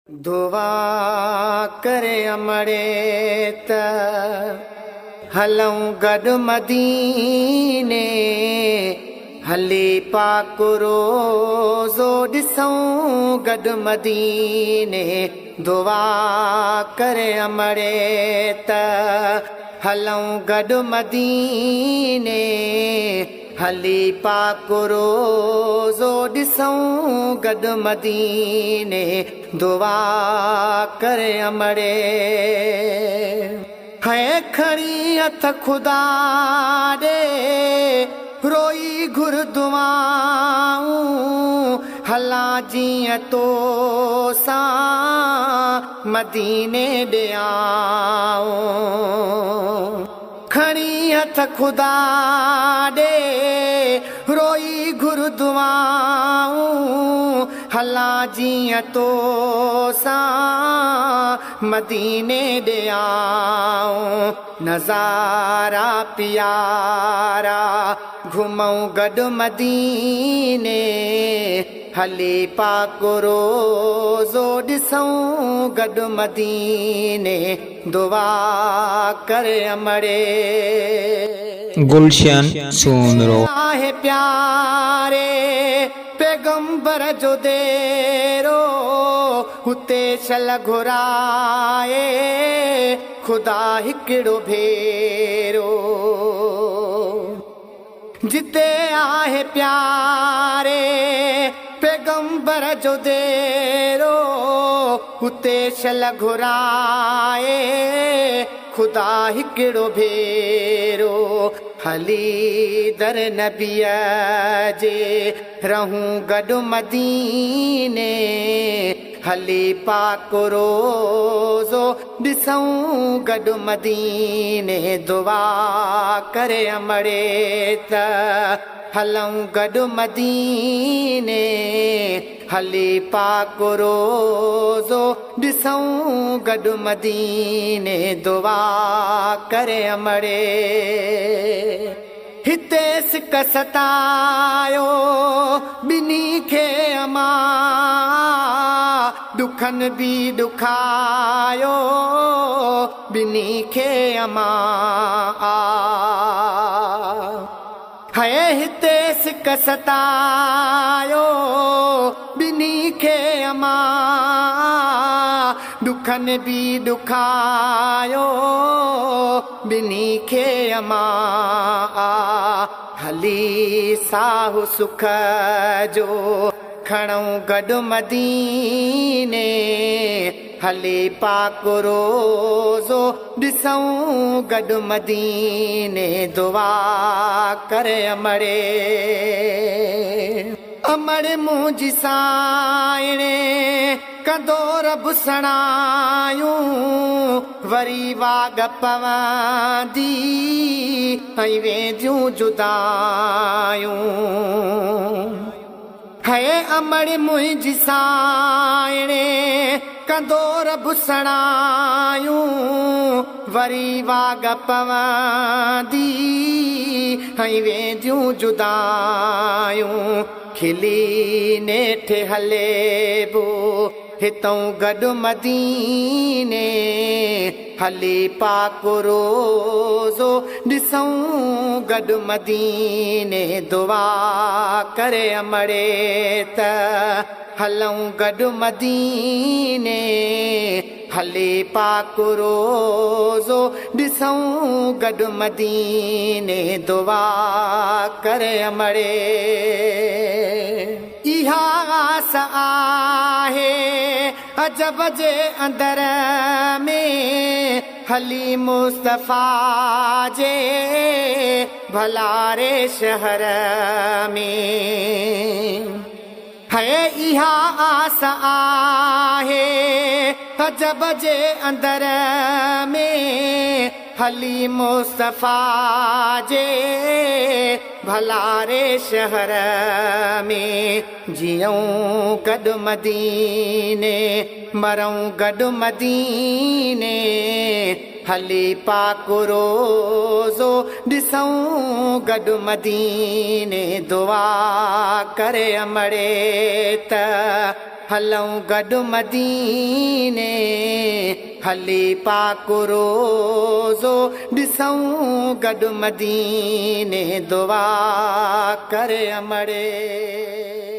دعا ڪري امڙي ته هلئون گڏ مديني، هلي پاڪ روزو ڏسئون گڏ مديني. دعا ڪري امڙي ته هلئون گڏ مديني، هلي پاڪ روزو ڏسئون گڏ مديني. دعا ڪري امڙي. هي کڻي هٿ خدا ڏي، روئي گهر دعائون، هلان جيئن تو سان مديني ڏيان. کڻي هٿ خدا ڏي، روئي گهر دعائون، هلان جيئن تو سان مديني ڏيان. نظارا پيارا گهمئون گڏ مديني، هلي پاڪ روزو ڏسئون گڏ مديني. دعا ڪري امڙي. گلشن سومرو. آهي پياري پيغمبر جو ديرو، هتي شل گهرائي خدا هڪڙو ڀيرو. جتي آهي پياري پيغمبر جو ديرو، هتي شل گهرائي خدا هڪڙو ڀيرو. هلي در نبيءَ جي، رهون گڏ مديني، هلي پاڪ روزو ڏسئون گڏ مديني. دعا ڪري امڙي ته هلئون گڏ مديني، هلي پاڪ روزو ڏسئون گڏ مديني. دعا ڪري امڙي. هتي سڪ ستايو ٻنهي کي اما، ڏکن به ڏکايو ٻنهي کي اما. هي هتي سڪ ستايو ٻنهي کي اما، ڏکن به ڏکايو ٻنهي کي اما. هلي ساهه سک جو کڻئون گڏ مديني، هلي پاڪ روزو ڏسئون گڏ مديني. دعا ڪري امڙي. امڙ منهنجي سائڻي ڪندو رب سڻايون، وري واڳ پوندي ۽ وينديون جدايون. هي امڙ منهنجي سائڻي ڪندو رب سڻايون، وري واڳ پوندي ۽ وينديون جدايون. کلي نيٺ هلي بو هتئون گڏ مديني، هلي پاڪ روزو ڏسئون گڏ مديني. دعا ڪري امڙي ته هلئون گڏ مديني، هلي پاڪ روزو ڏسئون گڏ مديني. دعا ڪري امڙي. اها آس آهي عجب جي اندر ۾، هلي مصطفيٰ جي ڀلاري شهر ۾. هي اها آس آهي عجب جي اندر ۾، هلي مصطفيٰ جي ڀلاري شهر ۾. جيئون گڏ مديني، مرئون گڏ مديني، هلي پاڪ روزو ڏسئون گڏ مديني. دعا ڪري امڙي ته هلئون گڏ مديني، هلي پاڪ روزو ڏسئون گڏ مديني، دعا ڪر امڙي.